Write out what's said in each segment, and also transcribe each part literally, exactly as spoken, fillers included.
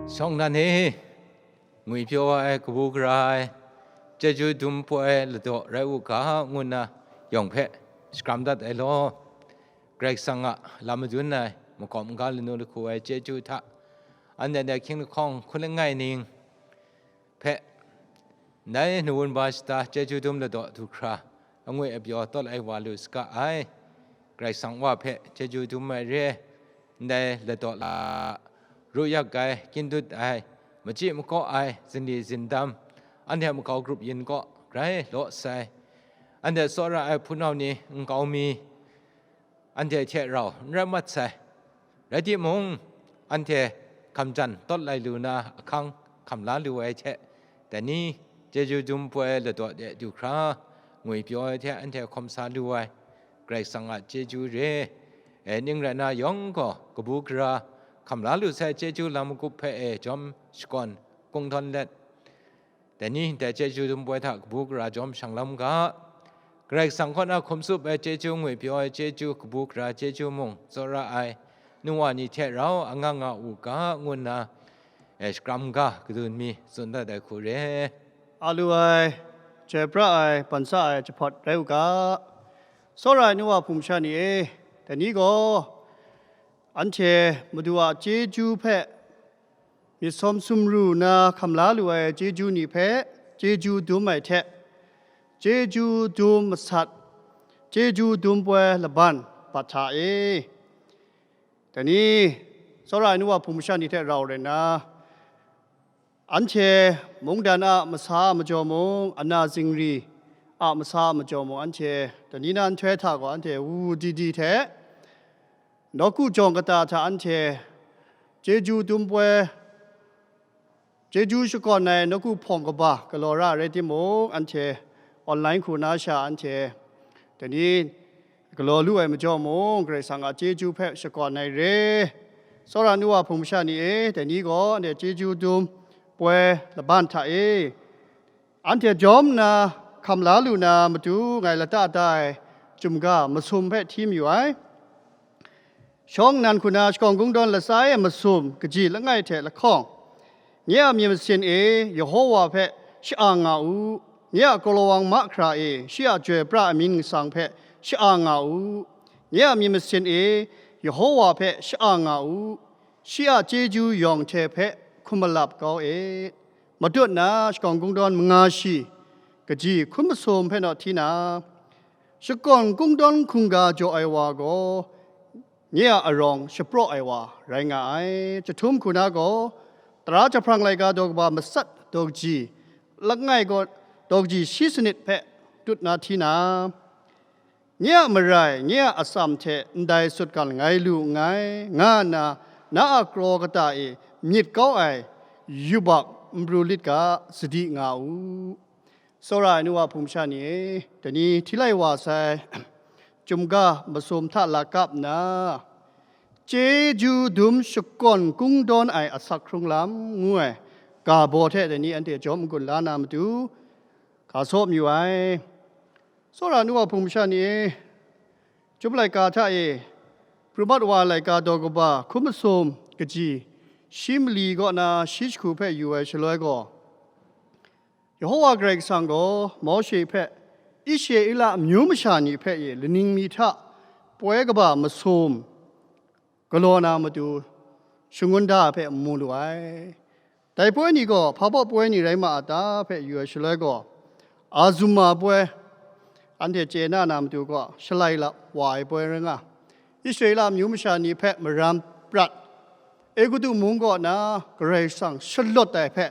Shawng nan e, ngwipyaw ai, kabu gara ai, chyeju dum poi ladaw rai u ga, ngu nna yawng hpe shakram dat ai law, Karai Kasang a lam madun ai, makawp n-ga lanu lahku ai chyeju hta, anhte ndai hkying lahkawng hkun langai ning hpe, ndai nawun ba shata chyeju dum ladaw du hkra, angwi apyaw tawt ai wa lu saga ai. Karai Kasang Wa hpe chyeju dum ai re, ndai ladaw la, ru yak ai, kyin dut ai, machyi makaw ai, zinli zindam, anhte makau grup yin kaw grai law sai, anhte tsawra ai hpunau ni nkau mi, anhte hte rau n rai mat sai. Rai timung, anhte hkamjan tawt lai lu na ahkang hkam la lu ai hte, dai ni chyeju dum poi ladaw de du hkra, ngwipyaw ai hte anhte hkawm sa lu ai, Karai Kasang a chyeju re. E ning rai na yawng gaw, kabu gara hkam la lu sai chyeju lam magup hpe e jawm shakawn kungdawn let, dai ni ndai chyeju dum poi hta kabu gara jawm shang lam ga. Karai Kasang kaw na hkum tsup ai chyeju, ngwipyaw ai chyeju, kabu gara chyeju mung tsawra ai nu wa ni hte rau anga nga u ga, ngu nna, e, shakram ga kadun mi tsun dat ai hku re. A lu ai, chyoi pra ai, ban sa ai jahpawt rai u ga. Tsawra ai nu wa hpung masha ni e, dai ni gaw, anhte Madu a chyeju hpe myit sawm sumru na hkam la lu ai chyeju ni hpe chyeju dum ai hte, chyeju dum masat, chyeju dum poi laban bat hta e. Dai ni, tsawra ai nu wa hpung masha ni hte rau rai nna, anhte mungdan a masa a majaw mung, ana zingri a masa a majaw mung, anhte dai ni na nhtoi hta gaw anhte wu di di hte, nawku jawng kata hta anhte chyeju dum poi, chyeju shakawn ai nawku hpawng kaba galaw ra rai timung, anhte online hku na sha anhte dai ni galaw lu ai majaw mung, Karai Kasang a chyeju hpe shakawn ai re. Tsawra nu wa hpung masha ni e, dai ni gaw anhte chyeju dum poi laban hta e, anhte jawm nna hkam la lu na matu ngai lata da ai chyum ga masum hpe hti mayu ai. Shawng nnan hku na shakawn kungdawn latsa e masum kaji langai hte lahkawng, nye a myit masin e Yehowa hpe sha-ang nga u, nye a galaw wang mahkra e shi a chyoi pra ai mying masang hpe sha-ang nga u, nye a myit masin e Yehowa hpe sha-ang nga u, shi a chyeju yawng hte hpe hkum malap kau e. Matut na shakawn kungdawn manga shi kaji hkun masum hpe naw hti na, shakawn kungdawn hkungga jaw ai wa gaw, nye a arawng shapraw ai wa rai nga ai. Jahtum hku na gaw, tara jahprang laika daw kaba matsat daw kaji, langai gaw daw kaji shi sanit hpe tut na hti na, nye a marai, nye a atsam hte ndai sutgan ngai lu nngai, nga nna na a kraw kata e myit kau ai yubak n pru lit ga, sadi nga u. Tsawra ai nu wa hpung masha ni e, dai ni hti lai wa sai, chyum ga masum hta lakap nna, chyeju dum shakawn kungdawn ai asak hkrung lam ngu ai ga baw hte dai ni anhte jawm n-gun la na matu, ga saw mayu ai. Tsawra nu wa hpung masha ni e, chyum laika hta e, pru mat wa ai laika daw kaba hkun masum kaji, shi mali kaw na shi jahku hpe yu ai shaloi gaw, Yehowa Karai Kasang gaw Mawshe hpe Israela amyu masha ni hpe e laning mi hta poi kaba masum galaw na matu shangun da ai hpe mu lu ai. Dai poi ni gaw hpa baw poi ni rai ma a ta hpe yu ai shaloi gaw, Azuma poi, anhte chye na na matu gaw, shalai lap wa ai poi rai nga, Israela amyu masha ni hpe maram prat, Egutu mung kaw na Karai Kasang shalawt ai hpe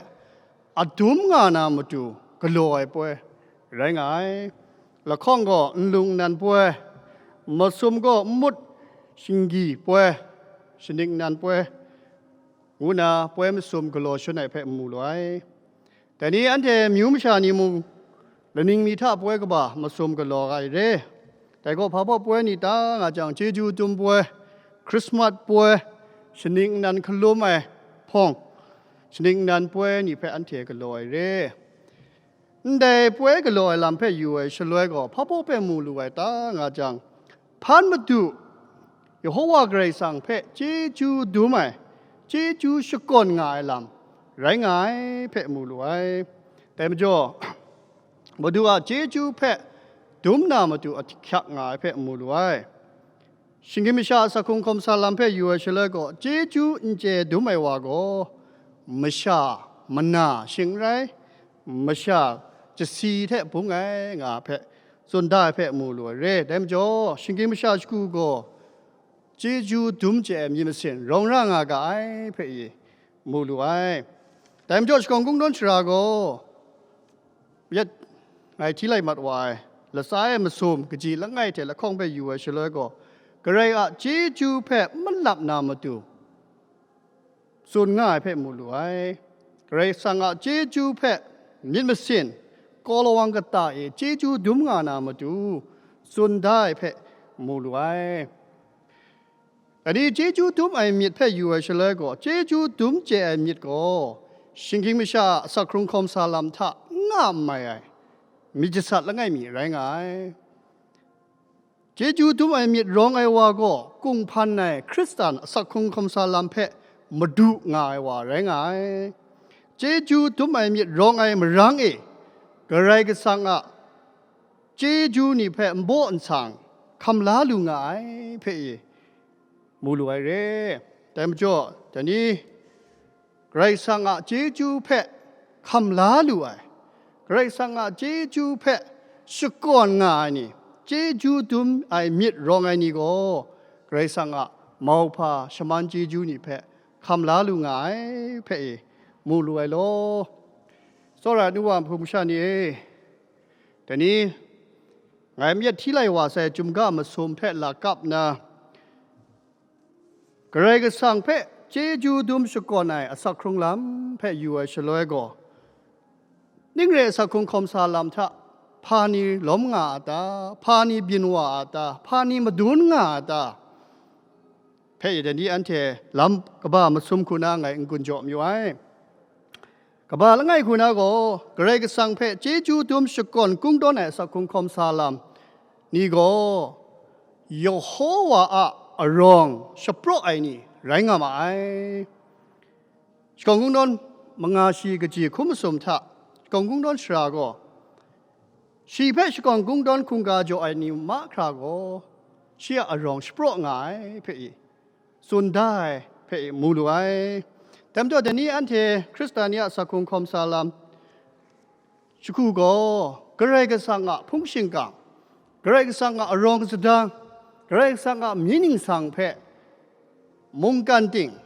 adum nga na matu galaw ai poi rai nga ai. Lahkawng gaw nlung nnan poi, masum gaw nmut shinggi poi, shaning nnan poi, ngu na poi masum galaw shun ai hpe mu lu ai. Dai ni anhte myu masha ni mung laning mi hta poi kaba masum galaw ai re. Dai gaw hpa baw poi ni ta nga jang, chyeju dum poi, Hkrismat poi, shaning nnan hkalum ai hpawng, shaning nnan poi ni hpe anhte galaw ai re. Ndai poi galaw ai lam hpe yu ai shaloi gaw, hpa baw hpe mu lu ai ta nga jang, hpan madu Yehowa Karai Kasang hpe chyeju dum ai chyeju shakawn nga ai lam rai nga ai hpe mu lu ai. Dai majaw, Madu a chyeju hpe dum na matu ahkyak nga ai hpe mu lu ai. Shinggyim masha a asak hkrung hkawm sa lam hpe yu ai shaloi gaw, chyeju n chye dum ai wa gaw, masha mana shing n rai, masha chyasi hte bung ai nga hpe tsun da ai hpe mu lu ai re. Dai majaw, shinggyim masha shagu gaw, chyeju dum chye ai myit masin rawng ra nga ga ai hpe i mu lu ai. Dai majaw, shakawn kungdawn shara gaw, yet ngai hti lai mat wa ai, latsa e masum kaji langai hte lahkawng hpe yu ai shaloi gaw, Karai a chyeju hpe malap na matu tsun nga ai hpe mu lu ai. Karai Kasang a chyeju hpe myit masin, kaw lawang kata e chyeju dum nga na matu tsun da ai hpe mu lu ai. Dai ni chyeju dum ai myit hpe yu ai shaloi gaw, chyeju dum chye ai myit gaw, shinggyim masha a asak hkrung hkawm sa lam hta n nga n mai ai, myit jasat langai mi rai nga ai. Chyeju dum ai myit rawng ai wa gaw, kunghpan ai Hkristan asak hkrung hkawm sa lam hpe madu nga ai wa rai nga ai. Chyeju dum ai myit rawng ai marang e, Karai Kasang a chyeju ni hpe nbaw nsang hkam la lu nga ai hpe e mu lu ai re. Dai majaw, dai ni Karai Kasang a chyeju hpe hkam la lu ai, Karai Kasang a chyeju hpe shakawn nga ai ni, chyeju dum ai myit rawng ai ni gaw, Karai Kasang a mauhpa shaman chyeju ni hpe hkam la lu nga ai hpe e mu lu ai law. Tsawra ai nu wa nhpu masha ni e, dai ni ngai mayat hti lai wa sai chyum ga masum hpe lakap nna, Karai Kasang hpe chyeju dum shakawn ai asak hkrung lam hpe yu ai shaloi gaw, ning re asak hkrung hkawm sa lam hta hpa ni lawm nga a ta, hpa ni byin wa a ta, hpa ni madun nga a ta, hpe dai ni anhte lam kaba masum hku na ngai n-gun jaw mayu ai. Kaba langai hku na gaw, Karai Kasang hpe chyeju dum shakawn kungdawn ai asak hkrung hkawm sa lam ni gaw, Yehowa a arawng shapraw ai ni rai nga ma ai. Shakawn kungdawn manga shi kaji hkum masum hta, shakawn kungdawn shara gaw, shi hpe shakawn kungdawn hkungga jaw ai ni mahkra gaw, shi a arawng shapraw nga ai hpe i, tsun da ai hpe i mu lu ai. Dai majaw, dai ni anhte Hkristan ni a asak hkrung hkawm sa lam shagu gaw, Karai Kasang a hpung shingkang, Karai Kasang a arawng sadang, Karai Kasang a mying ningsang hpe mungkan ting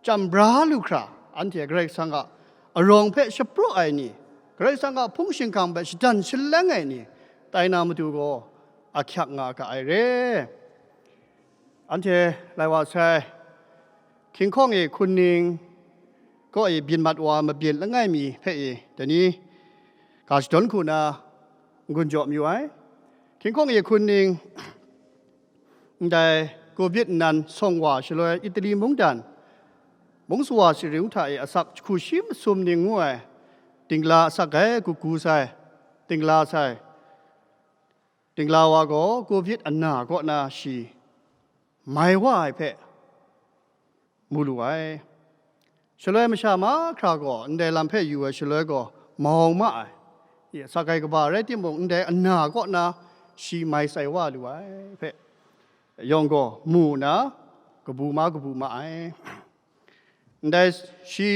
chyam bra lu hkra, anhte Karai Kasang a arawng hpe shapraw ai ni, Karai Kasang a hpung shingkang hpe shadan shaleng ai ni, tai na matu gaw ahkyak nga ga ai re. Anhte lai wa sai, hkying hkawng e hkun ning kaw e byin mat wa mabyin langai mi hpe e, dai ni ga shadawn hku na n-gun jaw mayu ai. Hkying hkawng e hkun ning ndai covid nnan sawng wa shaloi Italy mungdan mung sawa sharing hta e asak jahku shi masum ning ngu ai, dingla asak ai kuku sai, dingla sai, dingla wa gaw covid ana kaw na shi mai wa ai hpe mu lu ai. Shaloi masha mahkra gaw ndai lam hpe yu ai shaloi gaw mau ma ai. Asak ai kaba rai timung, ndai ana kaw na shi mai tsai wa lu ai hpe yawng gaw mu nna kabu ma kabu ma ai. Ndai shi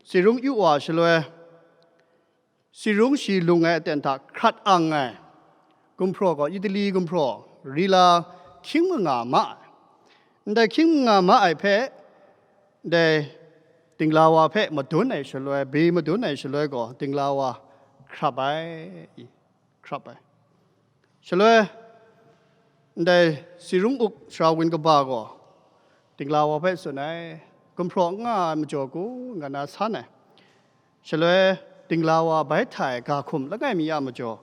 tsi rung yu wa shaloi, tsi rung shi lung ai aten hta hkrat ang ai gumhpraw gaw Italy gumhpraw rila hkying manga ma ai. Ndai hkying manga ma ai hpe, ndai dingla wa hpe madun ai shaloi, bi madun ai shaloi gaw, dingla wa hkrap ai, hkrap ai. Shaloi, ndai tsi rung uk sara wun kaba gaw, dingla wa hpe tsun ai, gumhpraw n nga ai majaw ku, nga na san ai. Shaloi, dingla wa bai hta ai ga hkum langai mi a majaw,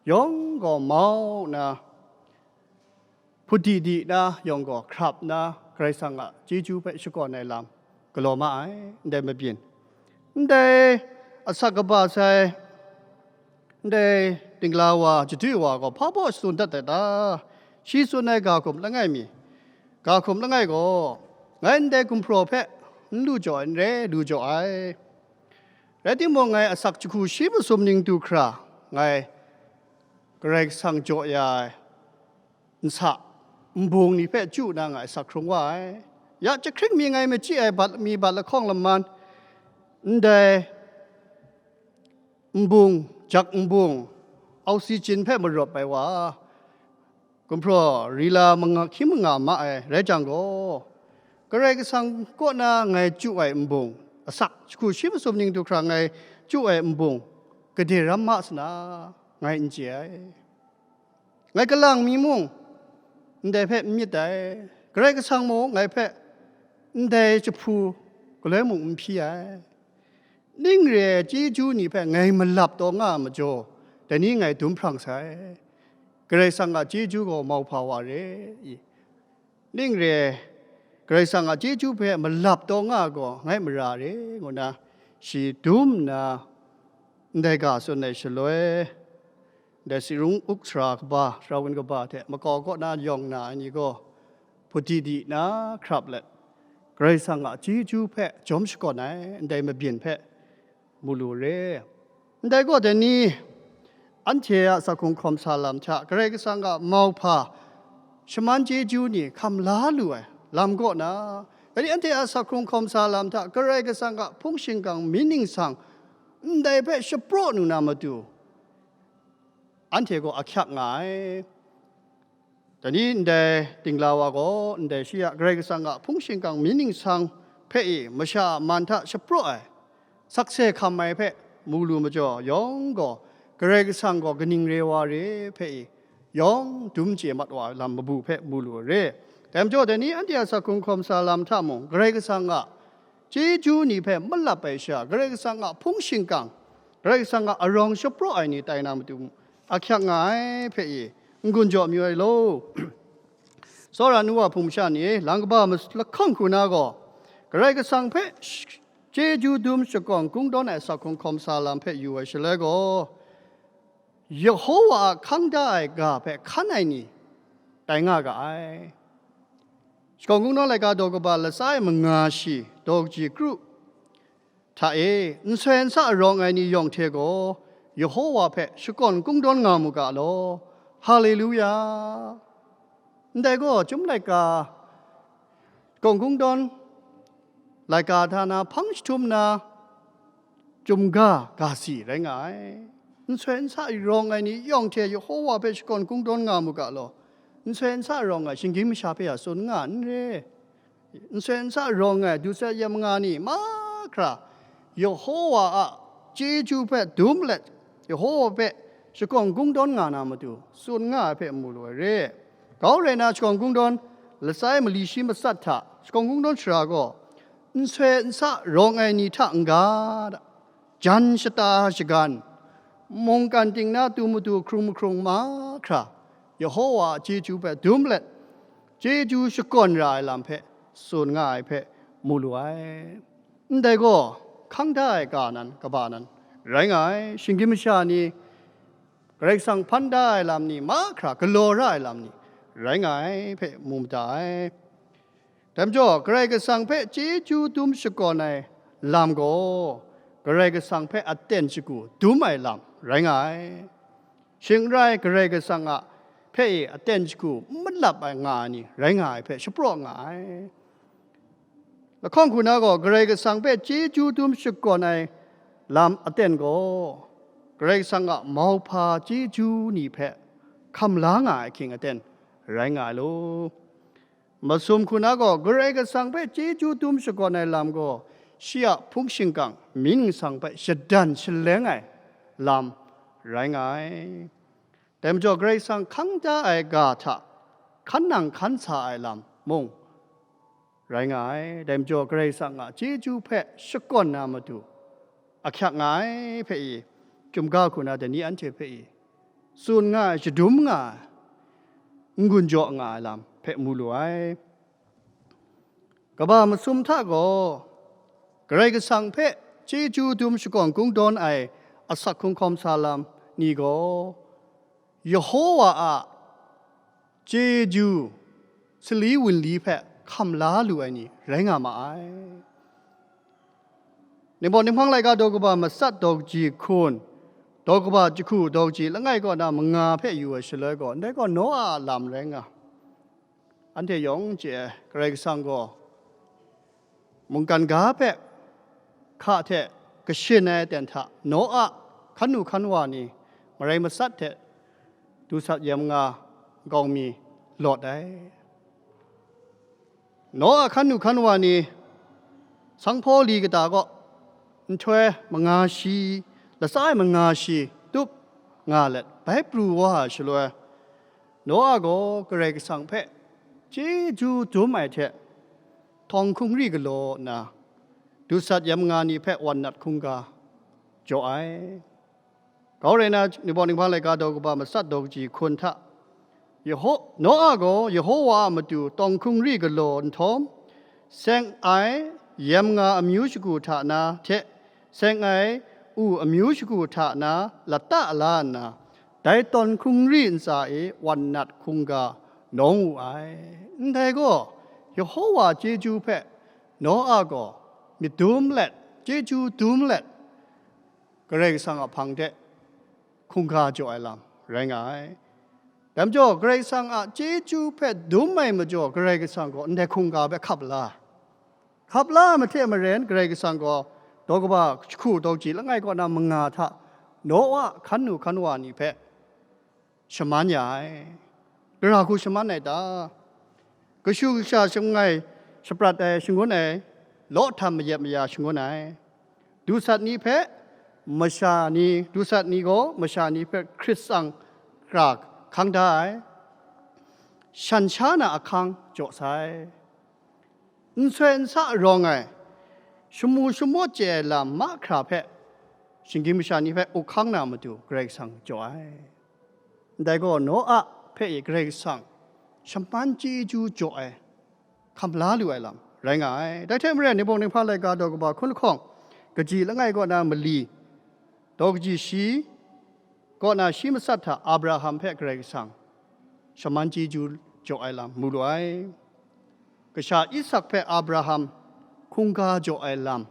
yawng gaw mau nna, hput di di na yawng gaw hkrap nna, Karai Kasang a chyeju hpe shakawn ai lam galaw ma ai, ndai mabyin. Ndai asak kaba sai, ndai dingla wa, chadwi wa gaw hpa baw tsun dat ai ta? Shi tsun ai ga hkum langai mi, ga hkum langai gaw, Ngai ndai gumhpraw hpe n lu jaw ai n re, lu jaw ai. Rai timung, ngai asak jahku shi masum ning du hkra, ngai Karai Kasang jaw ya ai nsa nbung ni hpe chyu na ngai asak hkrung wa ai. Ya jahkring mi ngai machyi ai bat, mi bat lahkawng laman, ndai nbung, jak nbung, oxygen hpe marawp ai wa, gumhpraw rila manga, hkying manga ma ai rai jang gaw, Karai Kasang kaw na ngai chyu ai nbung, asak jahku shi masum ning du hkra ngai chyu ai nbung, gade ram ma sana, ngai n chye ai. Ngai kalang mi mung, ndai hpe n myit ai. Karai Kasang mung ngai hpe ndai jahpu galoi mung n hpyi ai. Ning re ai chyeju ni hpe ngai malap taw nga ai majaw, dai ni ngai dum hprang sai. Karai Kasang a chyeju gaw mauhpa wa re i? Ning re ai Karai Kasang a chyeju hpe malap taw nga ai gaw ngai mara re, ngu nna shi dum nna ndai ga tsun ai shaloi, ndai Sirung Uk sara kaba, sara gun kaba hte makau kaw na yawng na ai ni gaw, hput di di na hkrap let, Karai Kasang a chyeju hpe jawm shakawn ai ndai mabyin hpe mu lu re. Ndai gaw dai ni, anhte a asak hkrung hkawm sa lam hta Karai Kasang a mauhpa shaman chyeju ni hkam la lu ai lam kaw na, dai ni anhte a asak hkrung hkawm sa lam hta Karai Kasang a hpung shingkang myit ningsang ndai hpe shapraw nu na matu, anhte gaw ahkyak nga ai. Dai ni ndai dingla wa gaw, ndai shi a Karai Kasang a hpung shingkang myit ningsang hpe i masha a man hta shapraw ai, sakse hkam ai hpe mu lu majaw, yawng gaw Karai Kasang gaw kaning re wa re hpe i, yawng dum chye mat wa ai lam mabu hpe mu lu ai re. Dai majaw, dai ni anhte a asak hkrung hkawm sa lam hta mung, Karai Kasang a chyeju ni hpe malap ai sha, Karai Kasang a hpung shingkang, Karai Kasang a arawng shapraw ai ni tai na matu, ahkyak nga ai hpe i, n-gun jaw mayu ai law. Tsawra nu wa hpung masha ni, lang kaba mas-, lahkawng hku na gaw, Karai Kasang hpe sh-, chyeju dum shakawn kungdawn ai asak hkrung hkawm sa lam hpe yu ai shaloi gaw, Yehowa a hkang da ai ga hpe hkan ai ni tai nga ga ai. Shakawn Kungdawn laika daw kaba latsa e manga shi, daw kaji kru hta e, nsoi nsa rawng ai ni yawng hte gaw, Yehowa hpe shakawn kungdawn nga mu ga law. Haleluya! Ndai gaw, Chyum laika, Shakawn Kungdawn laika hta na hpang jahtum na, Chyum ga ga si rai nga ai. Nsoi nsa rawng ai ni yawng hte Yehowa hpe shakawn kungdawn nga mu ga law. Nsoi nsa rawng ai shinggyim masha hpe a tsun nga n re. Nsoi nsa rawng ai dusat yam nga ni mahkra, Yehowa a chyeju hpe dum let, Yehowa hpe shakawn kungdawn nga na matu tsun nga ai hpe mu lu ai re. Kau rai na, shakawn kungdawn latsa e mali shi matsat hta, shakawn kungdawn sara gaw, nsoi nsa rawng ai ni hta n-ga, jan shata shagan, mungkan ting na tu matu hkrung mahkrung mahkra, Yehowa a chyeju hpe dum let, chyeju shakawn ra ai lam hpe tsun nga ai hpe mu lu ai. Ndai gaw, hkang da ai ga nan, kaba nan rai nga ai. Shinggyim masha ni, Karai Kasang hpan da ai lam ni mahkra galaw ra ai lam ni rai nga ai hpe mu mada ai. Dai majaw, Karai Kasang hpe chyeju dum shakawn ai lam gaw, Karai Kasang hpe aten shagu dum ai lam rai nga ai. Shing n rai, Karai Kasang a hpe e aten shagu n malap ai nga ai ni rai nga ai hpe shapraw nga ai. Lahkawng hku na gaw, Karai Kasang hpe chyeju dum shakawn ai lam aten gaw, Karai Kasang a mauhpa chyeju ni hpe hkam la nga ai ahkying aten rai nga ai law. Masum hku na gaw, Karai Kasang hpe chyeju dum shakawn ai lam gaw, shi a hpung shingkang, myit ningsang hpe shadan shaleng ai lam rai nga ai. Dai majaw, Karai Kasang hkang da ai ga hta hkan nang hkan sa ai lam mung rai nga ai. Dai majaw, Karai Kasang a chyeju hpe shakawn na matu ahkyak nga ai hpe i, Chyum ga hku na dai ni anhte hpe i, tsun nga ai, shadum nga ai, n-gun jaw nga ai lam hpe mu lu ai. Kaba masum hta gaw, Karai Kasang hpe chyeju dum shakawn kungdawn ai asak hkrung hkawm sa lam ni gaw, Yehowa a chyeju sali wunli hpe hkam la lu ai ni rai nga ma ai. Ningbaw ninghpang laika daw kaba matsat daw kaji hkun, daw kaba jahku daw kaji langai kaw na manga hpe yu ai shaloi gaw, ndai gaw Noa a lam rai nga. Anhte yawng chye ai, Karai Kasang gaw mungkan ga hpe hka hte kashin ai aten hta Noa hkan nu hkan wa ni marai matsat hte dusat yam nga nkau mi lawt ai. Noa hkan nu hkan wa ni sanghpaw li kata kaw nhtoi manga shi, latsa ai manga shi tup nga let bai pru wa ai shaloi, Noa gaw Karai Kasang hpe chyeju dum ai hte htawng hkungri galaw nna, dusat yam nga ni hpe wan nat hkungga jaw ai. Kau rai na, Ningbaw ninghpang laika daw kaba matsat daw kaji hkun hta, Yeho-, Noa gaw Yehowa a matu htawng hkungri galaw nhtawm, seng ai yam nga amyu shagu hta na hte seng ai u amyu shagu hta na lata la nna, dai htawng hkungri ntsa e wan nat hkungga nawng wu ai. Ndai gaw, Yehowa chyeju hpe Noa gaw myit dum let, chyeju dum let, Karai Kasang a hpang de hkungga jaw ai lam rai nga ai. Dai majaw, Karai Kasang a chyeju hpe dum ai majaw, Karai Kasang gaw ndai hkungga hpe hkap la. Hkap la ai mahte maren, Karai Kasang gaw daw kaba jahku daw kaji langai kaw na manga hta Noa hkan nu hkan wa ni hpe shaman ya ai. Gara hku shaman ai ta? Kashu kasha shangai shaprat ai shangun ai, law htam mayat maya shangun ai. Dusat ni hpe masha ni, dusat ni gaw masha ni hpe hkrit tsang hkra hkang da ai. Shan sha na ahkang jaw sai. Nsoi nsa rawng ai, shamu shamawt chye ai lam mahkra hpe, shinggyim masha ni hpe up hkang na matu Karai Kasang jaw ai. Ndai gaw Noa hpe e Karai Kasang shaman chyeju jaw ai, hkam la lu ai lam rai nga ai. Dai hte maren, Ningbaw ninghpang laika daw kaba hkun lahkawng kaji langai kaw na mali, daw kaji shi kaw na shi matsat hta Abraham hpe Karai Kasang shaman chyeju jaw ai lam mu lu ai. Kasha Isak hpe Abraham hkungga jaw ai lam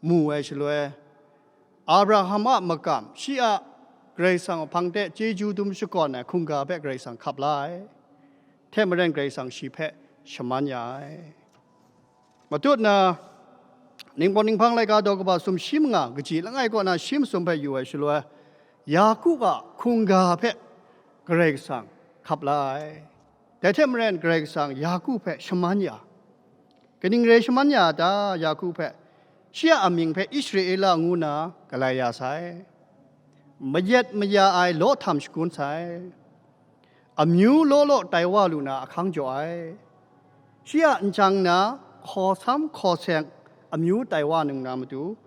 mu ai shaloi, Abraham a makam, shi a Karai Kasang a hpang de chyeju dum shakawn ai hkungga hpe Karai Kasang hkap la ai. Hte maren Karai Kasang shi hpe shaman ya ai. Matut na, Ningbaw ninghpang laika daw kaba sumshi manga kaji langai kaw na shi masum hpe yu ai shaloi, Yaku a hkungga hpe Karai Kasang hkap la ai. Dai hte maren Karai Kasang Yaku hpe shaman ya. Kaning rai shaman ya ta, Yaku hpe? Shi a amying hpe Israela ngu na galai ya sai. Mayat maya ai law htam shagun sai. Amyu law law tai wa lu na ahkang jaw ai. Shi a n jang na hkawsam hkawseng amyu tai wa nang na matu,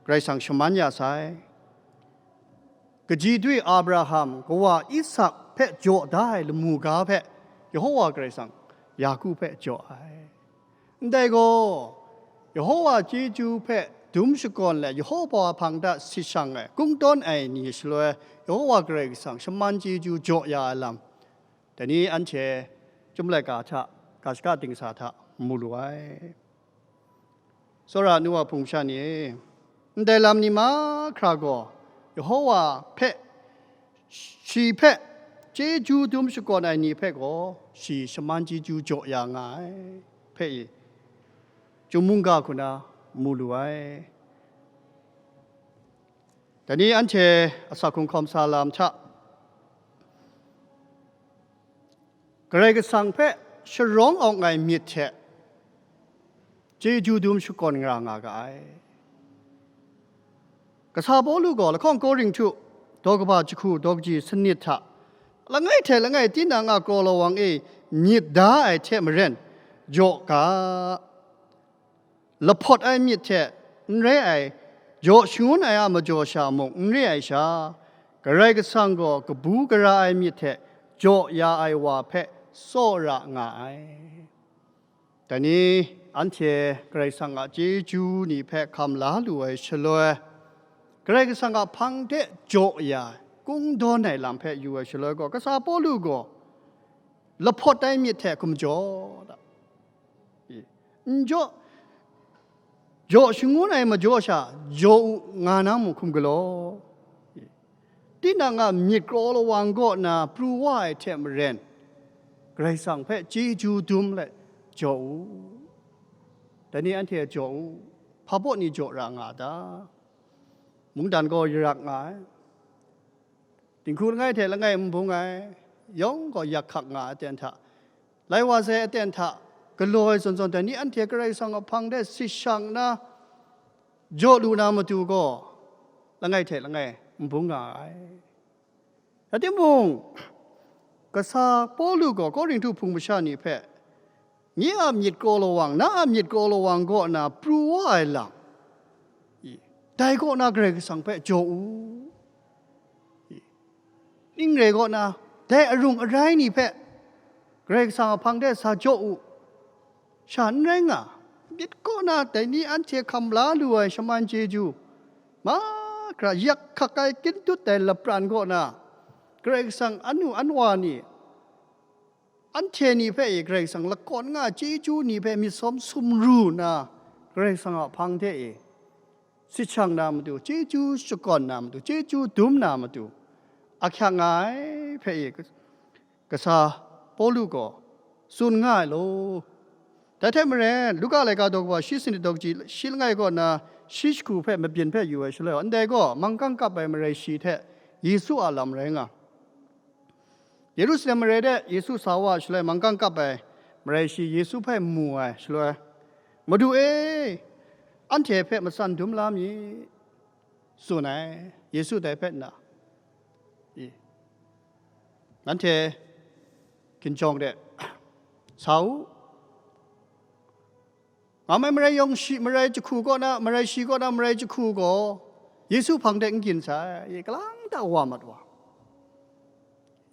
Karai Kasang shaman ya sai. Kaji dwi Abraham, kawa Isak hpe jaw da ai lamu ga hpe, Yehowa Karai Kasang Yaku hpe jaw ai. Ndai gaw, Yehowa chyeju hpe dum shakawn let, Yehowa hpang hta sit shang ai, kungdawn ai ni shaloi, Yehowa Karai Kasang shaman chyeju jaw ya ai lam, dai ni anhte Chyum laika hta, ga shaka dingsa hta mu lu ai. Tsawra nu wa hpung sha ni e, ndai lam ni mahkra gaw, Yehowa hpe, shi hpe chyeju dum shakawn ai ni hpe gaw, shi shaman chyeju jaw ya nga ai hpe i, Chyum mungga hku na mu lu ai. Dai ni anhte asak hkrung hkawm sa lam hta, Karai Kasang hpe sharawng awng ai myit hte chyeju dum shakawn nga nga ga ai. Kasa Pawlu gaw lahkawng Korinhtu daw kaba jahku daw kaji sanit hta, langai hte langai tinang a kraw lawang e myit da ai hte maren jaw ga, lahpawt ai myit hte n rai ai, jaw shangun ai a majaw sha mung n re ai sha, Karai Kasang gaw kabu gara ai myit hte jaw ya ai wa hpe tsawra nga ai. Dai ni anhte Karai Kasang a chyeju ni hpe hkam la lu ai shaloi, Karai Kasang a hpang de jaw ya ai, kungdawn ai lam hpe yu ai shaloi gaw, Kasa Pawlu gaw lahpawt ai myit hte hkum jaw da, N jaw, jaw shangun ai majaw sha, jaw u nga na mung hkum galaw. Tinang a myit kraw lawang kaw na pru wa ai hte maren, Karai Kasang hpe chyeju dum let jaw u. Dai ni anhte jaw u, hpa baw ni jaw ra nga a ta? Mungdan gaw yarak nga ai. Dinghku langai hte langai n bung ai, yawng gaw yak hkak nga ai aten hta, lai wa sai aten hta galaw ai zawn zawn, dai ni anhte Karai Kasang a hpang de sit shang nna jaw lu na matu gaw, langai hte langai n bung nga ai. Rai timung, kasa Pawlu gaw Korinhtu hpung masha ni hpe, nye a myit kraw lawang, na a myit kraw lawang kaw na pru wa ai lam, i, dai kaw na Karai Kasang hpe jaw u. I, ning rai kaw na, dai arung arai ni hpe Karai Kasang a hpang de sa jaw u, sha n rai nga. Myit kaw na dai ni anhte hkam la lu ai shaman chyeju, mahkra yak hkak ai kyin dut ai lapran kaw na, Karai Kasang anu anwa ni, anhte ni hpe e Karai Kasang lakawn nga chyeju ni hpe myit sawm sumru nna, Karai Kasang a hpang hte e sit shang na matu, chyeju shakawn na matu, chyeju dum na matu, ahkyak nga ai hpe e kasa Pawlu gaw tsun nga ai law. Dai hte maren, Luka laika daw kaba shi sanit daw kaji shi langai kaw na shi jahku hpe mabyin hpe yu ai shaloi, ndai gaw manggang kap ai marai shi hte Yesu a lam rai nga. Yerusalem mare de Yesu sa wa ai shaloi, manggang kap ai marai shi Yesu hpe mu ai shaloi, "Madu e, anhte hpe matsan dum la mi," tsun ai. Yesu dai hpe nna, i, "Nanhte hkinjawng de sa u." Nga mai marai yawng shi, marai jahku kaw na, marai shi kaw na, marai jahku gaw Yesu hpang de n gyin sai, i, kalang ta wa mat wa.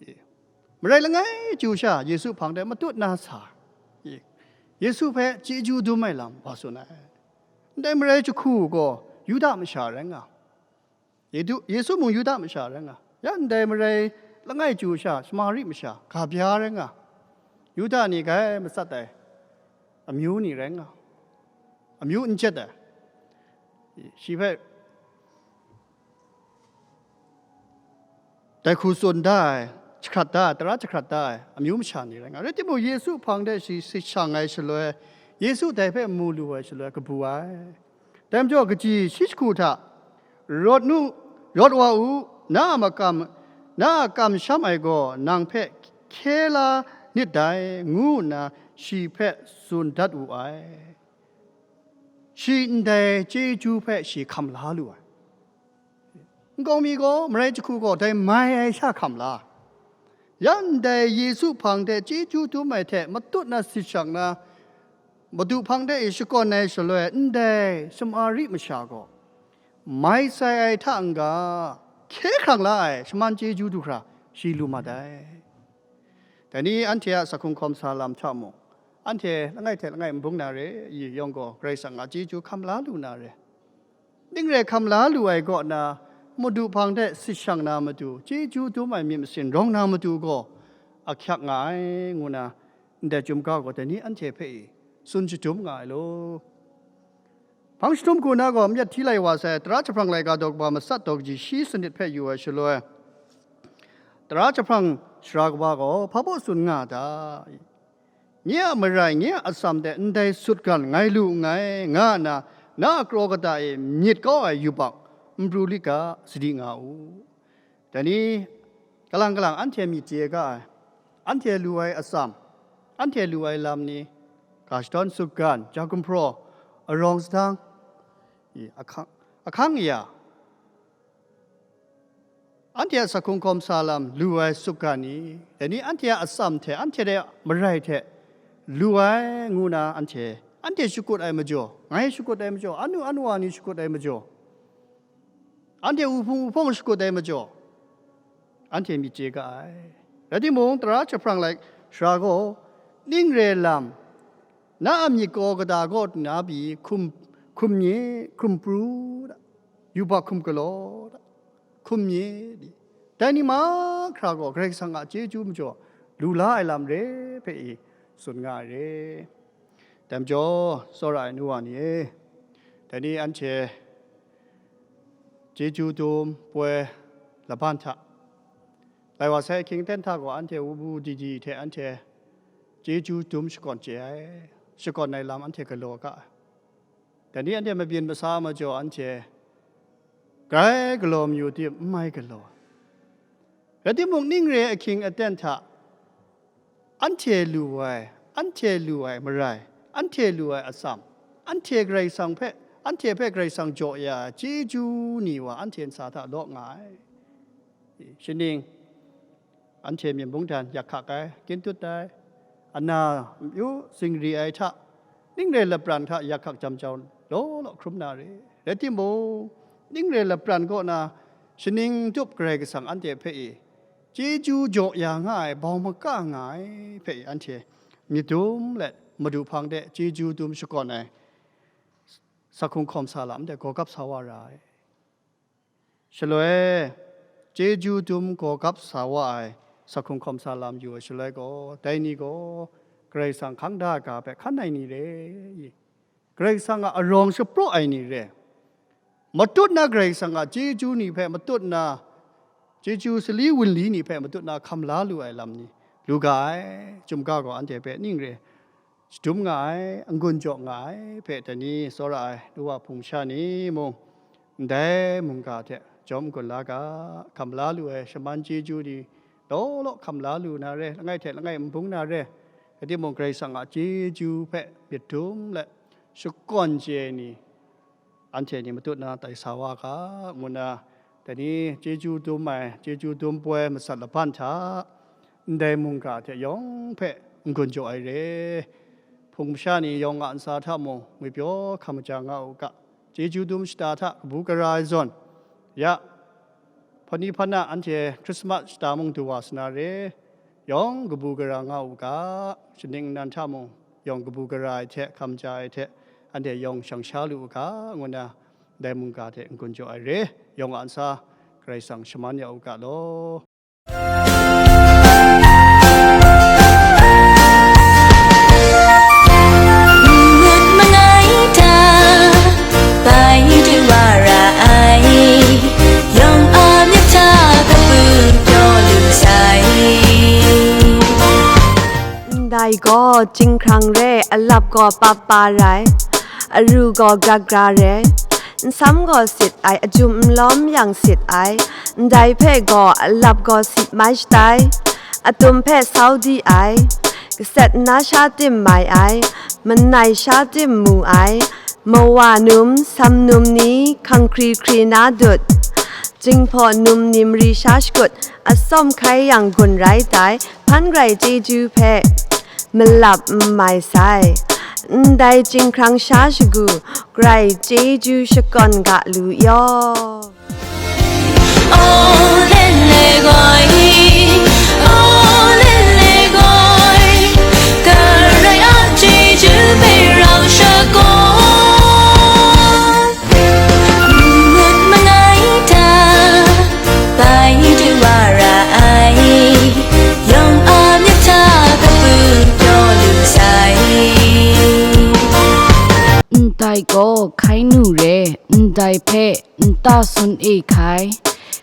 I, marai langai chyu sha Yesu hpang de matut na sa, i, Yesu hpe chyeju dum ai lam wa tsun ai. Ndai marai jahku gaw Yuda masha rai nga. Yedu-, Yesu mung Yuda masha rai nga. Ya ndai marai langai chyu sha, Samari masha, ga bya rai nga. Yuda ni grai matsat ai amyu ni rai nga. Amyu n jet ai. Shi hpe dai hku tsun da ai, jahkrat da ai, tara jahkrat da ai, amyu masha ni rai nga. Rai timung, Yesu hpang de shi sit shang ai shaloi, Yesu dai hpe mu lu ai shaloi, kabu ai. Dai majaw, kaji shi jahku hta, "Rawt nu, rawt wa u, na a makam, na a kamsham ai gaw nang hpe hkye la nit dai," ngu nna shi hpe tsun dat wu ai. Shi ndai chyeju hpe shi hkam la lu ai. Nkau mi gaw, marai jahku gaw dai mai ai sha hkam la. Ya ndai Yesu hpang de chyeju dum ai hte matut na sit shang na, Madu hpang de e shakawn ai shaloi, ndai Samari masha gaw mai sai ai hta n-ga, hkye hkrang la ai shaman chyeju du hkra shi lu mat ai. Dai ni anhte a sakhung hkawm sa lam hta mung, anhte langai hte langai n bung na re, i yawng gaw Karai Kasang a chyeju hkam la lu na re. Ning re hkam la lu ai kaw na, Madu hpang de sit shang na matu, chyeju dum ai myit masin rawng na matu gaw ahkyak nga ai, ngu na ndai chyum ga gaw dai ni anhte hpe e tsun shadum nga ai law. Hpang jahtum hku na gaw myit hti lai wa sai, Tara jahprang laika daw kaba matsat daw kaji shi sanit hpe yu ai shaloi, Tara jahprang sara kaba gaw hpa baw tsun nga a ta? Nye a marai, nye a atsam de ndai sutgan ngai lu nngai, nga nna, na a kraw kata e myit kau ai yubak n pru lit ga, sadi nga u. Dai ni, kalang kalang anhte myit chye ga ai, anhte lu ai atsam, anhte lu ai lam ni, ga shadawn sutgan, ja gumhpraw, arawng sadang, i, ahkang, ahkang aya, anhte a sakhung hkawm sa lam lu ai sutgan ni, dai ni anhte a atsam hte, anhte de marai hte lu ai ngu na anhte, anhte shakut ai majaw, ngai shakut ai majaw, anu anwa ni shakut ai majaw, anhte wuhpung wuhpawng shakut ai majaw, anhte myit chye ga ai. Rai timung, tara jahprang lai sara gaw, ning re lam, na a myit kaw kata kaw na pyi hkum, hkum nye, hkum pru da, yubak hkum galaw da, hkum nye di, dai ni mahkra gaw Karai Kasang a chyeju majaw lu la ai lam re hpe i tsun nga ai re. Dai majaw, tsawra ai nu wa ni e, dai ni anhte chyeju dum poi laban hta, lai wa sai ahkying aten hta gaw anhte wubu didi hte anhte chyeju dum shakawn chye ai, shakawn ai lam anhte galaw ga ai. Dai ni anhte mabyin masa majaw anhte grai galaw mayu tim, n mai galaw ai. Rai timung, ning re ahkying aten hta anhte lu ai, anhte lu ai marai, anhte lu ai atsam, anhte Karai Kasang hpe, anhte hpe Karai Kasang jaw ya ai chyeju ni wa anhte ntsa hta law nga ai. Shaning, anhte myen mungdan yak hkak ai, kyin tut ai, ana myu zingri ai hta, ning re lapran hta yak hkak jam jau law law hkrum na re. Rai timung, ning re lapran kaw na shaning tup Karai Kasang anhte hpe i chyeju jaw ya nga ai, bau maka nga ai hpe i anhte myit dum let Madu hpang de chyeju dum shakawn ai, sa hkung hkawm sa lam de gaw gap sa wa ra ai. Shaloi, chyeju dum gaw gap sa wa ai, sa hkung hkawm sa lam yu ai shaloi gaw, dai ni gaw Karai Kasang hkang da ai ga hpe hkan ai ni re, Karai Kasang a arawng shapraw ai ni re, matut na Karai Kasang a chyeju ni hpe matut na, chyeju sali wunli ni hpe matut na hkam la lu ai lam ni lu ga ai, chyum ga gaw anhte hpe ning re shadum nga ai, n-gun jaw nga ai hpe dai ni tsawra ai nu wa hpung sha ni mung, ndai mungga hte jawm n-gun la ga, hkam la lu ai shaman chyeju ni law law hkam la lu na re, langai hte langai n bung na re, rai timung, Karai Kasang a chyeju hpe myit dum let shakawn chye ai ni, anhte ni matut na tai sa wa ga, ngu na, dai ni chyeju dum ai, chyeju dum poi masat laban hta, ndai mungga hte yawng hpe n-gun jaw ai re. Hpung masha ni yawng a ntsa hta mung ngwipyaw hkam maja nga u ga, chyeju dum shata hta kabu gara ai zawn, ya, hpani hpana anhte Hkrismat shata mung du wa sa na re, yawng kabu gara nga u ga, shaning nnan hta mung yawng kabu gara ai hte hkam ja ai hte, anhte yawng shang sha lu u ga, ngu na, dai mungga hte n-gun jaw ai re. Yawng a ntsa Karai Kasang shaman ya u ga law. Ngut mangai hta, bai du wa ra ai, yawng a myit hta kabu pyaw lu sai. Ndai gaw chyinghkrang re, alap gaw papa rai, aru gaw gra gra re, nsam gaw sit ai, ajum nlawm yang sit ai, ndai hpe gaw alap gaw sit mai shatai, atum hpe sau di ai, kaset na sha tim mai ai, manai sha tim mu ai, mawa num, sam num ni hkang hkri hkri na dut, jinghpaw num ni mari sha shakut, atsawm hkai yang gun rai tai, hpan grai chyeju hpe malap n mai sai. Ndai chyinghkrang sha shagu, grai chyeju shakawn ga lu yaw. O lele goi, o lele goi, Karai a chyeju hpe rau shakawn. Ngut mangai hta, bai du wa ra ai, yawng a myit hta kabu pyaw lu sai. Ndai gaw hkai nu re, ndai hpe nta sun e hkai,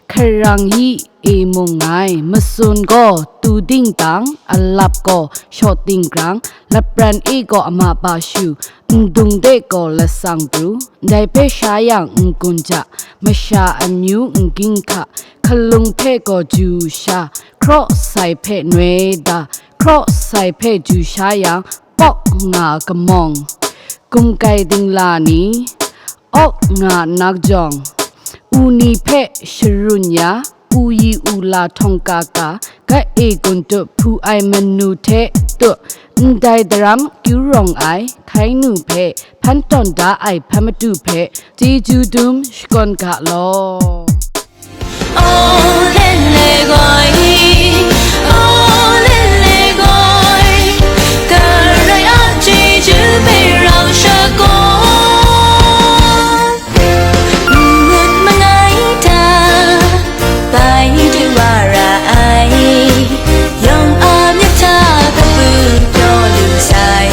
hkarang yi e mung ngai, matsun gaw tu ding dang, alap gaw shaw ding grang, lapran e gaw ama pa shu, ndung de gaw lasang pru, ndai hpe sha yang n-gun ja, masha amyu n-ging hka, hkalung hpe gaw ju sha, hkraw sai hpe noi da, hkraw sai hpe ju sha yang, pawk nga kamawng, gumkai dingla ni, awk nga nakjawng, u ni hpe sharun ya, u yi u la htawng ka ka, gat e gun tup hpu ai manu hte tup, ndai daram kyu rawng ai hkai nu hpe hpan tawn da ai hpan madu hpe chyeju dum shakawn ga law. O lele goi, o lele goi, Karai a chyeju hpe rau shakawn. Ngut mangai hta, bai du wa ra ai, yawng a myit hta kabu pyaw lu sai.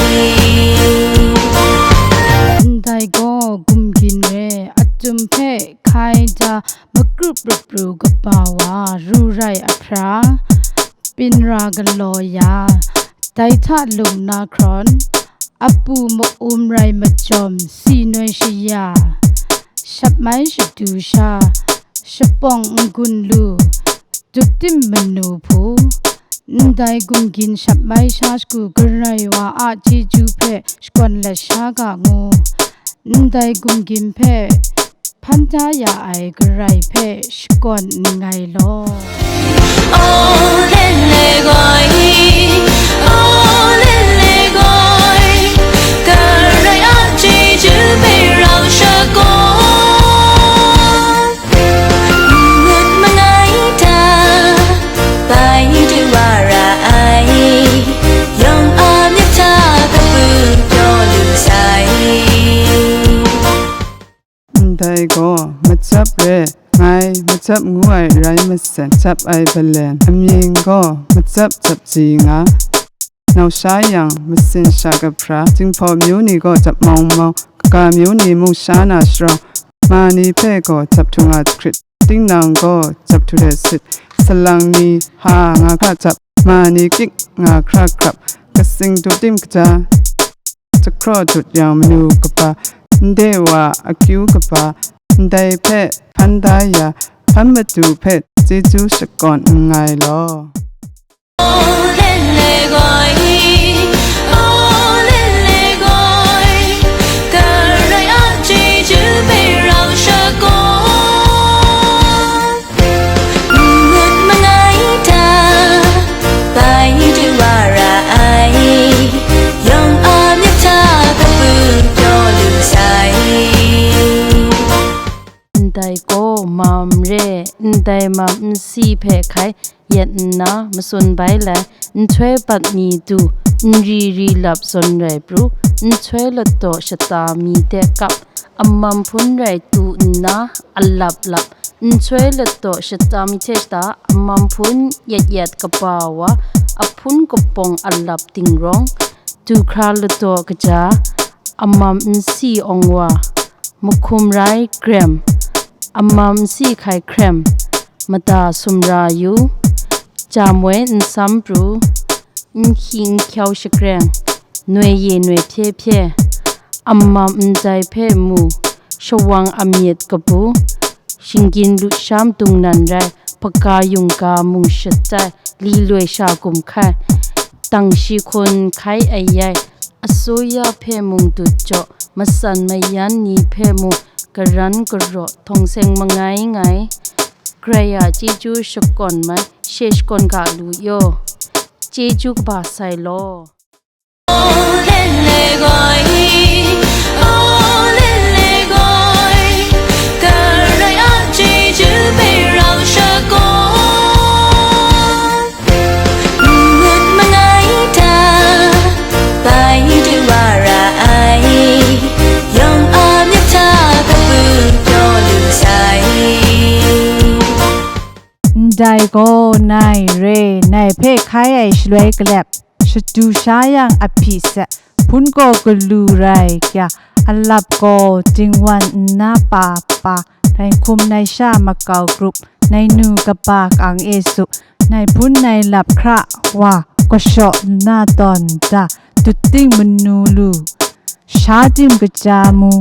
hpra, pynra galaw ya, dai hta lung na hkrawn, apu ma-um rai majawm si noi shaya, shap mai shadu sha, shapawng n-gun lu, dut tim manu hpu, ndai gumgyin shap mai sha shagu Karai wa a chyeju hpe shakawn lat sha ga ngu, ndai gumgyin hpe hpan da ya ai Karai hpe shakawn nngai law. Olele goi, olele goi, Karai a chyeju hpe rau shakawn. Ngut mangai hta, bai du wa ra ai, yawng a myit hta kabu pyaw lu sai. Ndai gaw macap re, ngai macap ngu ai rai masen, cap ai balen, amying gaw macap cap ji nga. Nau sha yang, masin sha kahpra, Jinghpaw myu ni gaw jap maung maung, kaga myu ni mung sha na sharawng, ma ni hpe gaw jap htu nga jahkrit, tingnang gaw jap htu let sit, salang ni ha nga hkra jap, ma ni kyik nga hkra grap, kasing du tim kaja, jahkraw dut yang manu kaba, ndai wa akyu kaba, ndai hpe hpan da ya, hpan madu hpe chyeju shakawn nngai law. Ndai gaw mam re, ndai mam nsi hpe hkai, yet nna matsun bai lai, nhtoi bat mi du, nri ri lap zawn rai pru, nhtoi ladaw shata mi de kap, amam hpun rai tu nna alap lap, nhtoi ladaw shata mi hte shata amam hpun yet yet kaba wa, ahpun kapawng alap dingrawng, du hkra ladaw kaja, amam nsi awng wa, mahkum rai grem, amam nsi hkai hkrem, mada sumra yu, jamoi nsam pru, nhkying hkyau shakreng, noi ye noi hpye hpye, amam ndai hpe mu, shawang amyit kabu, shinggyim lut sham dung nan rai, hpaga yungga mung shatai, li loi sha gum hkai, dang shi hkun hkai ai yai, asuya hpe mung dut jaw, matsan mayan ni hpe mung garan garaw, htawng seng mangai ngai, Karai a chyeju shakawn mai, she shakawn ga lu yaw, chyeju kaba sai law. Ndai gaw nai re, nai hpe hkai ai shaloi kalep, shadu sha yang ahpyi set, hpun gaw galu rai kya, alap gaw dingwan nna pa pa, nai hkum nai sha makau grup, nai nu kaba kang e su, nai hpun nai lap hkra wa, kashaw nna tawn da, dut ting manu lu, sha tim kaja mu,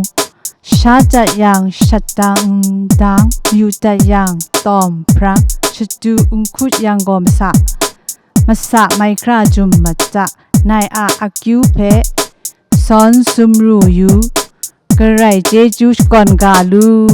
sha dat yang shat dang ndang, yu dat yang tawm brang, shadu n hkut yang gaw masa, masa mai hkra jum mata, nai a akyu hpe sawn sumru yu, Karai chyeju shakawn ga lu.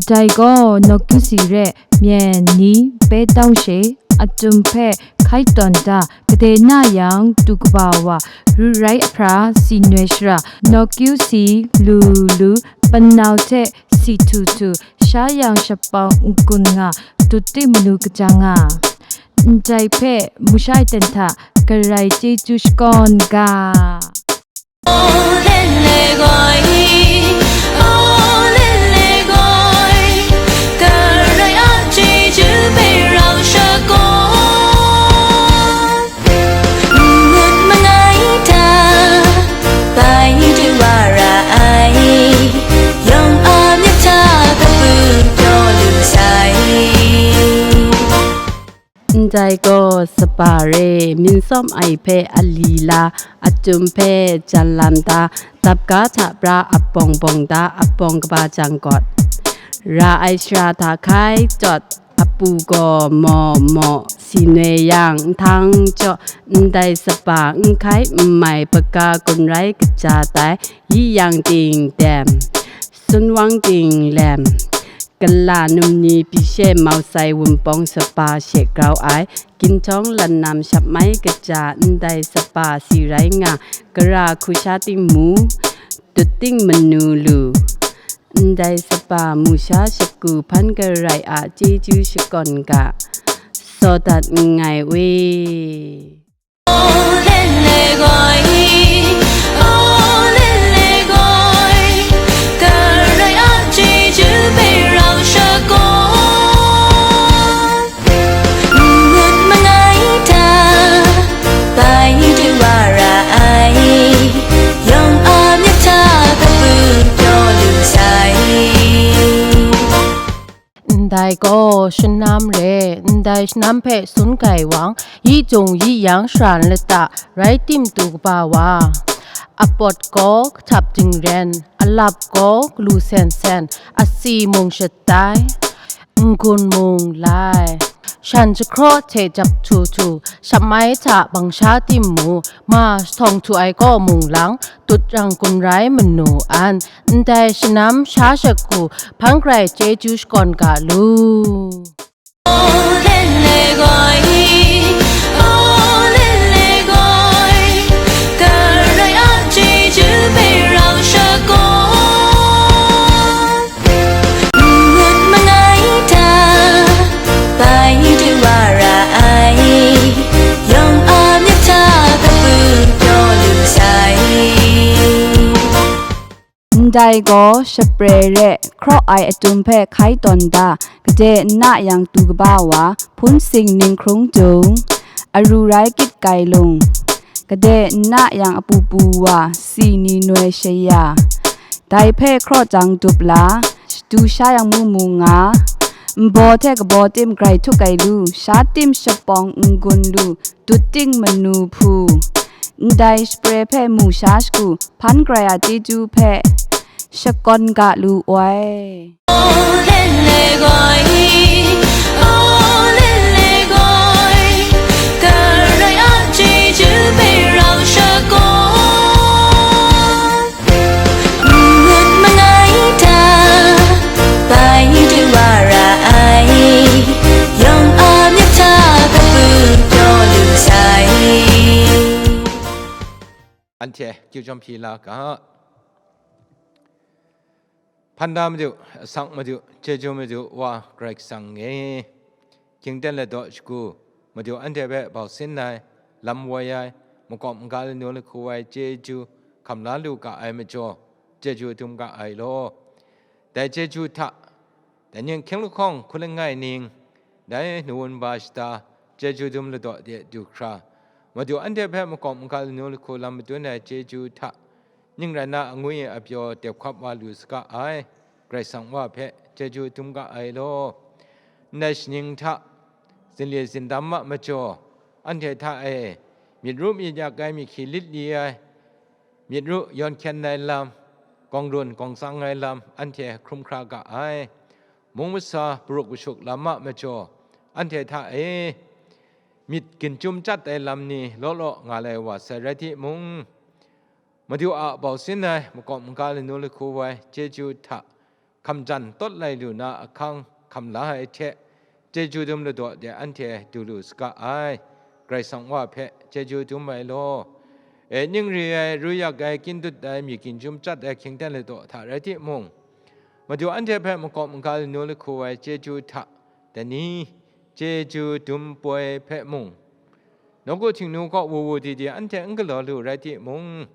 Ndai gaw, nawku si re, myen ni, pe tau she, atum hpe hkai tawn da, kade na yang, tu kaba wa, ru rai ahpra, si noi shara, nawku si, lu lu, panau hte si htu htu, sha yang shapau n-gun nga, dut ti manu kaja nga. Ndai hpe, masha ten hta, Karai chyeju shakawn ga. Karai a chyeju hpe rau shakawn. N-ngut mangai hta, bai du wa ra ai, yawng a myit hta kabu pyaw lu sai. Ndai gaw sapa re, minsawm ai hpe alila, atum hpe janlam da, dapga hta pra abawng bawng da, abawng kaba jang gawt. Ra ai shara hta hkai tawt, apu gaw maw maw, si noi yang, nhtang jaw, ndai sapa, n hkai n mai, paka gun rai kaja tai, yi yang ting dem, sun wang ting lem, kala num ni pyi she mau sai wunpawng sapa she grau ai, ginhtawng lan nam shap mai kaja, ndai sapa si rai nga, kara hku sha ting mu, dut ting manu lu, ndai sapa mu sha shagu hpan Karai a chyeju shakawn ga, saw dat nngai we. Karai a chyeju hpe rau shakawn. N-ngut mangai hta, bai du wa ra ai, yawng a myit hta kabu pyaw lu sai. Ndai gaw shanam re, ndai shanam hpe sun gai wang, yi jung yi yang sharan lata, rai tim tu kaba wa, apawt gaw kahtap dingren, alap gaw galu sen sen, asi mung shatai, n-gun mung lai, shan jahkraw hte jap htu htu, shap mai hta bang sha tim mu, ma shahtawng htu ai gaw mung lang, dut rang gun rai manu an, ndai shanam sha shagu, hpan Karai chyeju shakawn ga lu. Karai a chyeju hpe rau shakawn. N-ngut mangai hta, bai du wa ra ai, yawng a myit hta kabu pyaw lu sai. Ndai gaw shapre re, hkraw ai atum hpe hkai tawn da, gade nna yang tu kaba wa, hpun sing ninghkrung jung, aru rai kyit kai lung, gade nna yang apupu wa, si ni noi shaya, dai hpe hkraw jang dup la, shadu sha yang mu mu nga, nbaw hte kabaw tim grai htuk ai lu, sha tim shapawng n-gun lu, dut ting manu hpu, ndai shapre hpe mu sha shagu, hpan Karai a chyeju hpe shakawn ga lu ai. Karai a chyeju hpe rau shakawn. N-ngut mangai hta, bai du wa ra ai, yawng a myit hta kabu pyaw lu sai. Anhte akyu jawm hpyi la ga. Hpan da Madu, asak Madu, chyeju Madu, Wa Karai Kasang e. Hkying ten ladaw shagu, Madu anhte hpe bau sin ai, lam woi ai, makawp maga lanu lahku ai chyeju hkam la lu ga ai majaw, chyeju dum ga ai law. Dai chyeju hta, dai ning hkying lahkawng hku langai ning, dai nu wunba shada, chyeju dum ladaw de du hkra, Madu anhte hpe makawp maga lanu lahku lam madun ai chyeju hta, ning rai na angwi apyaw dep hkap wa lu saga ai, Karai Kasang Wa hpe chyeju dum ga ai law. Ndai shaning hta, zinli zindam a majaw, anhte hta e, myit ru myit yak ai, myit hkyi lit li ai, myit ru yawn hkyen ai lam, gawng run gawng tsang ai lam, anhte hkrum hkra ga ai. Mung masa paruk pashuk lam a majaw, anhte hta e, myit ginchyum chyat ai lam ni law law nga lai wa sai rai timung, Madu a bau sin ai makawp maga lanu lahku ai chyeju hta hkam jan tawt lai lu na ahkang hkam la ai hte, chyeju dum ladaw de anhte du lu saga ai, Karai Kasang Wa hpe chyeju dum ai law. E ning re ai, ru yak ai, kyin dut ai, myit ginchyum chyat ai hkying ten ladaw hta rai timung, Madu anhte hpe makawp maga lanu lahku ai chyeju hta, dai ni, chyeju dum poi hpe mung, nawku Htingnu kaw wu wu di di anhte n galaw lu rai timung,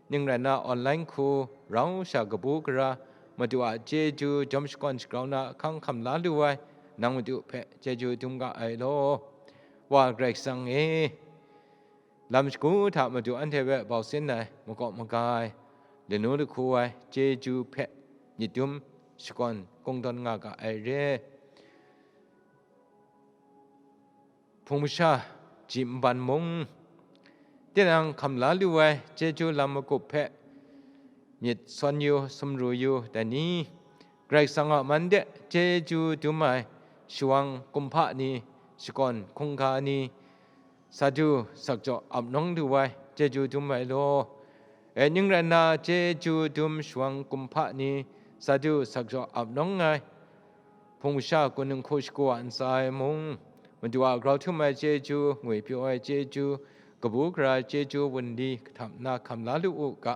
ning rai nna online hku rau sha kabu gara Madu a chyeju jawm shakawn shagrau na ahkang hkam la lu ai nang Madu hpe chyeju dum ga ai law. Wa Karai Kasang e, lam shagu hta Madu anhte hpe bau sin ai, makawp maga ai, lanu lahku ai chyeju hpe myit dum shakawn kungdawn nga ga ai re. Hpung masha ji nban mung, tinang hkam la lu ai chyeju lam magup hpe myit sawn yu, sumru yu, dai ni? Karai Kasang a man de chyeju dum ai shawang kumhpa ni, shakawn hkungga ni, sa du sakjaw ap nawng lu ai chyeju dum ai law. E, ning rai nna, chyeju dum shawang kumhpa ni, sa du sakjaw ap nawng ai hpung masha kun nhku shagu a ntsa e mung, Madu a grau htum ai chyeju, ngwi pyaw ai chyeju, kabu gara ai chyeju wunli kahtap nna hkam la lu u ga.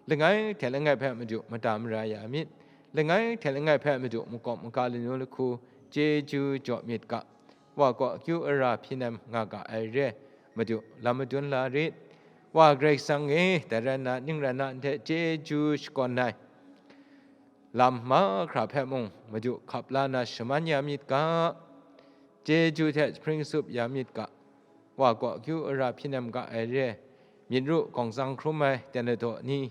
Langai hte langai hpe Madu mada mara ya myit. Langai hte langai hpe Madu makawp maga lanu lahku chyeju jaw myit ga. Wa kaw akyu ara hpyi nem nga ga ai re, Madu lam madun la rit. Wa Karai Kasang e, dai rai nna, ning rai nna, ndai chyeju shakawn ai lam mahkra hpe mung Madu hkap la na shaman ya myit ga, chyeju hte jahpring tsup ya myit ga. Wa kaw akyu ara hpyi nem ga ai re, myit ru gawng tsang hkrum ai ten ladaw ni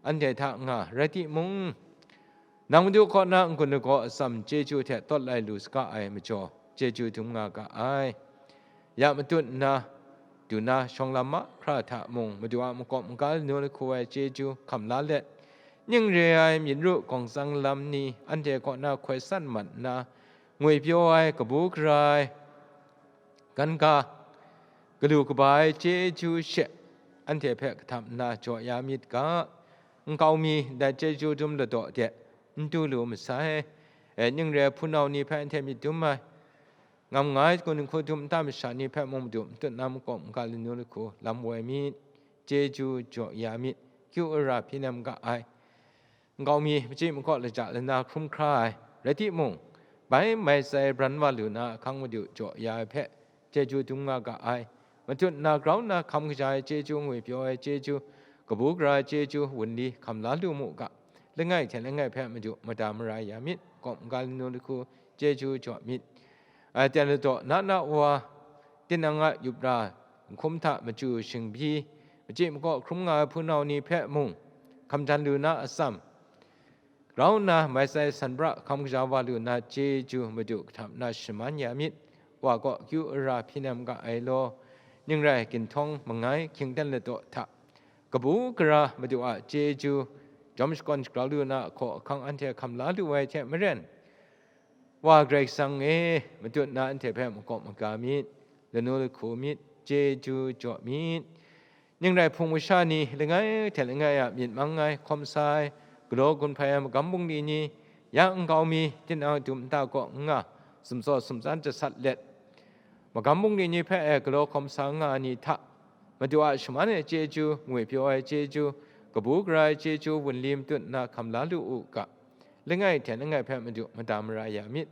anhte hta nga rai timung, nang Madu kaw na n-gun lagaw atsam chyeju hte tawt lai lu saga ai majaw, chyeju dum nga ga ai. Ya matut nna, du na shawng lam mahkra hta mung Madu a makawp maga lanu lahku ai chyeju hkam la let, ning re ai myit ru gawng tsang lam ni anhte kaw na hkoi san mat nna, ngwi pyaw ai, kabu gara ai, gan ga, galu kaba ai chyeju she anhte hpe kahtap nna jaw ya myit ga. Nkau mi ndai chyeju dum ladaw de n du lu masai. E, ning re ai hpunau ni hpe anhte myit dum ai, ngam nga ai kun nhku dum nta masha ni hpe mung Madu matut na makawp maga lanu lahku lam woi myit, chyeju jaw ya myit, kyu ara hpyi nem ga ai. Nkau mi machyi makaw laja lana hkrum hkra ai rai timung, bai mai tsai bran wa lu na ahkang Madu jaw ya ai hpe chyeju dum nga ga ai. Matut nna grau nna hkam kaja ai chyeju, ngwi pyaw ai chyeju, kabu gara ai chyeju wunli hkam la lu mu ga. Langai hte langai hpe Madu mada mara ya myit, makawp maga lanu lahku chyeju jaw myit. Ai ten ladaw na na wa, tinang a yup ra nhkum hta machyu shingbyi, machyi makaw hkrum nga ai hpunau ni hpe mung, hkam jan lu na atsam, grau nna mai tsai sanpra hkam kaja wa lu na chyeju Madu kahtap nna shaman ya myit, wa kaw akyu ara hpyi nem ga ai law. Ning rai ginhtawng mangai hkying ten ladaw hta, kabu gara Madu a chyeju jawm shakawn shagrau lu na ahkaw ahkang anhte hkam la lu ai hte maren, Wa Karai Kasang e, matut na anhte hpe makawp maga myit, lanu lahku myit, chyeju jaw myit. Ning rai hpung masha ni, langai hte langai a myit mang ai, hkawm sa ai, galaw gun hpai ai magam bungli ni, ya nkau mi, tinang a dum nta kaw n nga, sumtsaw sumtsan jasat let, magam bungli ni hpe e galaw hkawm sa nga ai ni hta, Madu a shaman ai chyeju, ngwi pyaw ai chyeju, kabu gara ai chyeju, wunli matut nna hkam la lu u ga. Langai hte langai hpe Madu mada mara ya myit.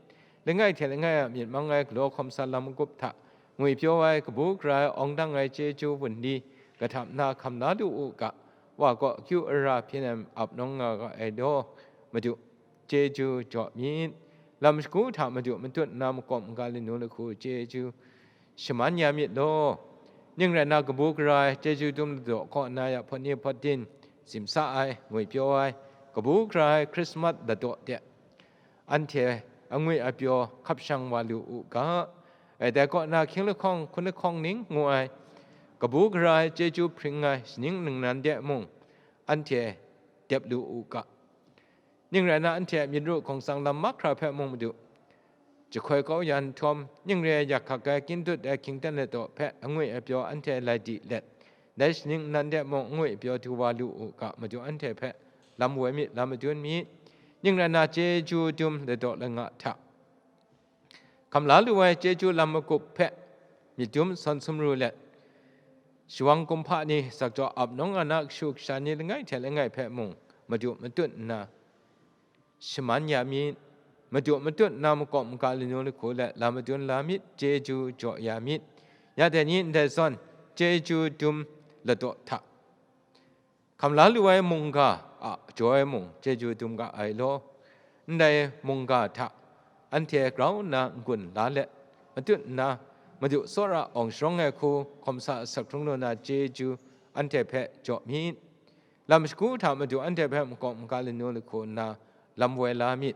Langai hte langai a myit mang ai galaw hkawm sa lam magup hta, ngwi pyaw ai, kabu gara ai, awng dang ai chyeju wunli kahtap nna hkam la lu u ga. Wa kaw akyu ara hpyi nem ap nawng nga ga ai law, Madu chyeju jaw myit. Lam shagu hta Madu matut nna makawp maga lanu lahku chyeju shaman ya myit law. Ning rai nna, kabu gara ai chyeju dum ladaw kaw nna ya hpawt ni hpawt din, simsa ai, ngwi pyaw ai, kabu gara ai Hkrismat ladaw de, anhte angwi apyaw hkap shang wa lu u ga. E, dai kaw na hkying lahkawng hkun lahkawng ning ngu ai, kabu gara ai chyeju hpring ai shaning ningnan de mung, anhte dep lu u ga. Ning rai nna, anhte a myit ru hkawng tsang lam mahkra hpe mung Madu jahkoi kau ya nhtawm, ning re ai yak hkak ai, kyin dut ai hkying ten ladaw hpe angwi apyaw anhte lai di let, dai shaning nnan de mung angwi apyaw du wa lu u ga, Madu anhte hpe lam woi myit, lam madun myit. Ning rai nna, chyeju dum ladaw langa hta hkam la lu ai chyeju lam magup hpe myit dum sawn sumru let, shawang kumhpa ni, sakjaw ap nawng nga na kashu kasha ni langai hte langai hpe mung Madu matut nna shaman ya myit, Madu matut na makawp maga lanu lahku let lam madun la myit, chyeju jaw ya myit. Ya dai ni ndai zawn, chyeju dum ladaw hta. Hkam la lu ai mungga a jaw ai mung chyeju dum ga ai law. Ndai mungga hta anhte grau nna n-gun la let, matut nna Madu tsawra awng sharawng ai hku hkawm sa asak hkrung lu na chyeju anhte hpe jaw myit. Lam shagu hta Madu anhte hpe makawp maga lanu lahku nna lam woi la myit.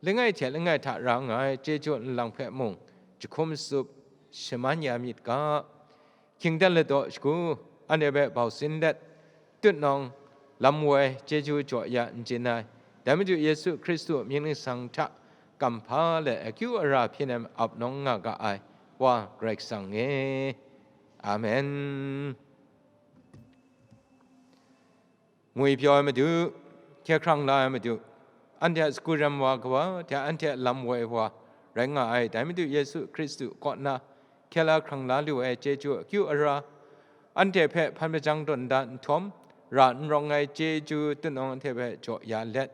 Langai hte langai hta ra nga ai chyeju nlang hpe mung jahkum tsup shaman ya myit ga. Hkyingten ladaw shagu anhte hpe bau sin let, tutnawng lam woi chyeju jaw ya n chyin ai, dai Madu Yesu Hkristu mying ningsang hta kamhpa let akyu ara hpyi nem ap nawng nga ga ai Wa Karai Kasang e. Amen. Ngwipyaw ai Madu, hkye hkrang la ai Madu, anhte a sagu rem wa kawa hte anhte a lam woi wa rai nga ai, dai Madu Yesu Hkristu kaw na hkye la hkrang la lu ai chyeju akyu ara, anhte hpe hpan majang tawn da nhtawm, ra n rawng ai chyeju tutnawng anhte hpe jaw ya let,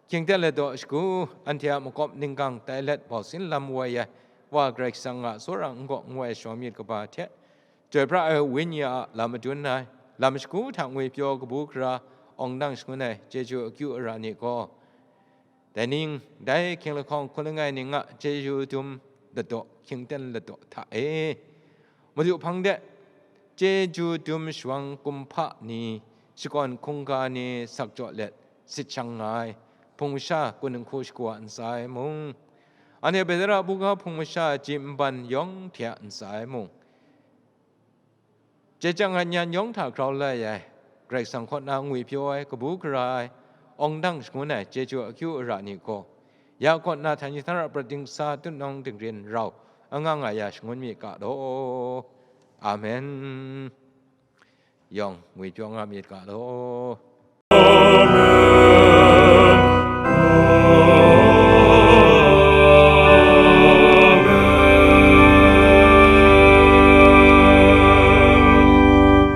hkyingten ladaw shagu anhte a makawp ninggang tai let bau sin lam woi ai Wa Karai Kasang a tsawra n-gaw n-woi ai shawng myit kaba hte, Chyoi pra ai Wenyi a lam madun ai, lam shagu hta ngwipyaw kabu gara awng dang shangun ai chyeju akyu ara ni gaw, dai ning, dai hkying lahkawng hkun langai ning a chyeju dum ladaw, hkyingten ladaw hta e. Madu hpang de, chyeju dum shawang kumhpa ni, shakawn hkungga ni sak jaw let sit shang nga ai, hpung masha kun nhku shagu a ntsa e mung, anhte Petera buga hpung masha ji nban yawng hte a ntsa e mung, Chye chyang ai nyan yawng hta grau lai ai, Karai Kasang kaw na ngwipyaw ai, kabu gara ai, awng dang shangun ai chyeju akyu ara ni gaw, ya kaw na Thanitara prat dingsa tutnawng dingrin rau anga nga ya shangun myit ga law. Amen. Yawng ngwipyaw nga myit ga law.